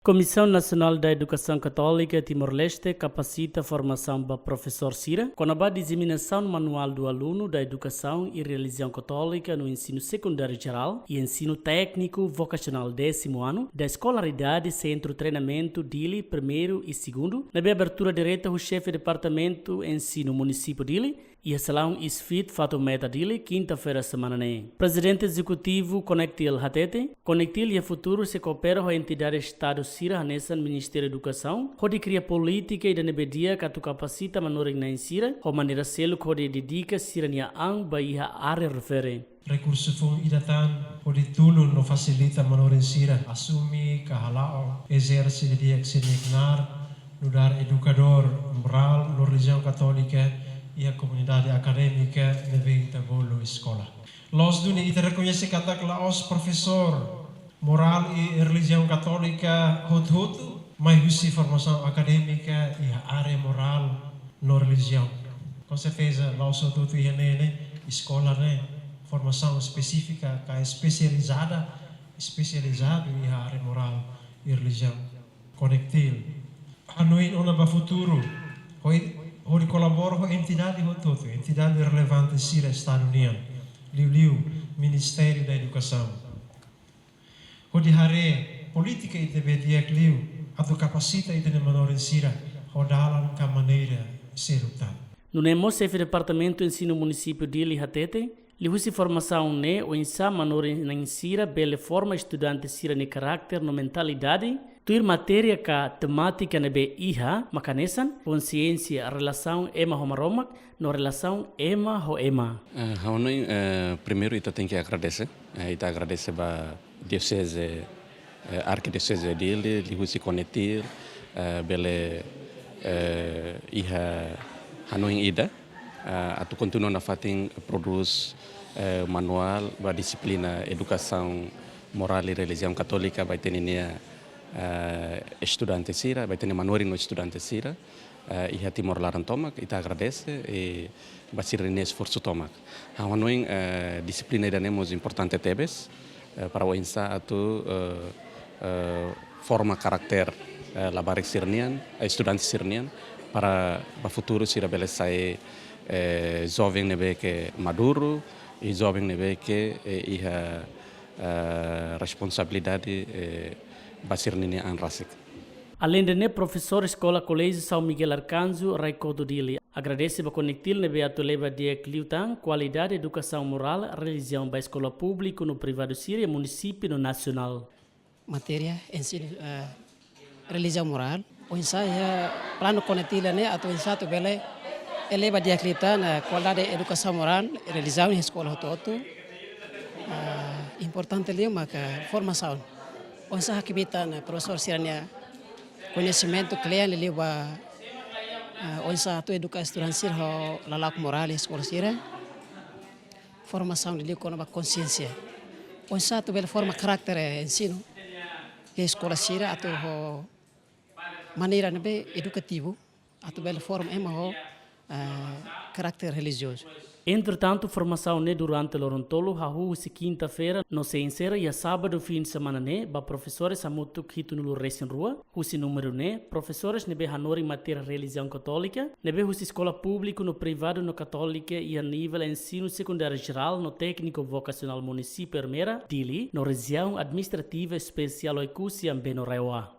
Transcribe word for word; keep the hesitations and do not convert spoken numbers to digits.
Comissão Nacional da Educação Católica Timor-Leste kapasita formasaun ba profesór sira kona-ba diseminasaun manuál do aluno da educação e religião católica no ensino secundário geral e ensino técnico vocacional décimo ano da escolaridade Centro Treinamento Dili primeiro e segundo, ne'ebé abertura direta ho xefe departamentu ensinu munisípiu Dili, iha salaun SFIT Fatumeta Dili, kinta-feira semana ne'e. Prezidente ezekutivu Conectil hatete, Conectil iha futuru sei koopera ho entidade Estadu sira hanesan Ministériu Edukasaun, hodi kria polítika ida ne'ebé di'ak atu kapasita manorin-na'in sira, ho maneira seluk hodi dedika sira-nia an ba iha área refere. Rekursu foun ida tan hodi tulun no fasilita manorin sira asume ka hala'o ezerse didi'ak sira-nia knaar nu'udar edukadór morál no relijiaun katólika iha komunidade akadémika ne'ebé ita bolu eskola. Loos duni ita rekoñese katak la'ós profesór morál i relijiaun katólika hotu-hotu mai husi formasaun akadémika iha área morál no relijiaun. Com certeza, la'ós hotu-hotu iha ne'e, ne'e eskola ne'e formasaun espesífika ka espesializada, espesializadu iha área morál i relijiaun. Conectil hanoin ona ba futuru, hodi, hodi kolabora ho entidade hotu-hotu, entidade relevante sira Estadu nian, liuliu Ministériu da Edukasaun, hodi haree polítika ida ne'ebé di'ak liu atu kapasita ita-nia manorin sira ho dalan ka maneira seluk tan. Nune'e mós xefe departamentu ensinu munisípiu Dili hatete, liuhusi formasaun ne'e oinsá manorin-na'in sira bele forma estudante sira-nia karakter no mentalidade, tuir matéria ka temátika ne'ebé iha, mak hanesan konsiénsia, relasaun ema ho Maromak, no relasaun ema ho ema. Eh, ha'u hanoin, eh, primeiru ita tenke agradese, eh, ita agradese ba dioseze, eh, arkidioseze Dili, liuhusi Conectil, eh, bele, eh, iha hanoin ida, eh, atu kontinua nafatin prodús, eh, manuál ba dixiplina edukasaun morál i relijiaun katólika ba ita-nia, eh, estudante sira, ba ita-nia manorin no estudante sira, eh, iha Timor laran tomak, ita agradese, i ba sira-nia esforsu tomak. Ha'u hanoin, eh, dixiplina ida-ne'e mós importante tebes, eh, para oinsá atu, eh, eh, forma karakter, eh, labarik sira-nian, eh, estudante sira-nian, para ba futuru sira bele sai, eh, joven ne'ebé ke maduru, i joven ne'ebé ke, eh, iha, eh, responsabilidade, eh, ba sira-nia an rasik. Aleinde ne'e, profesór eskola Koléjiu São Miguel Arcanjo, Raikoto Dili, agradese ba Conectil ne'ebé atu leba di'ak liután kualidade edukasaun morál, relijiaun ba eskola públiku no privadu sira iha munisípiu no nasionál. Matéria ensinu, eh, relijiaun morál. Oinsá iha planu Conectil ne'e atu oinsá atu bele eleva di'ak liután, eh, kualidade edukasaun morál, relijiaun iha eskola hotu-hotu. Eh, importante liu maka formasaun. Oinsá hakbiit tan, eh, profesór sira-nia koñesimentu kle'an liuliu ba, eh, oinsá atu eduka estudante sira ho lala'ok morál iha eskola sira. Formasaun liuliu kona-ba konsiénsia. Oinsá atu bele forma karakter, eh, ensinu iha eskola sira atu ho maneira ne'ebé edukativu, atu bele forma ema ho, eh, karakter relijiozu. Entretantu, formasaun ne'e durante loron tolu hahú husi kinta-feira no sei ensera iha sábadu fin de semana ne'e ba profesores hamutuk hitunulu-resin-rua. Husi númeru ne'e, profesores ne'ebé hanorin matéria relijiaun katólika, ne'ebé husi eskola públiku no privadu no katólika iha nivel ensinu sekundáriu jerál no tékniku vokasionál munisípiu Ermera, Dili, no rejiaun administrativa espesiál Oekusi Ambeno Rewa.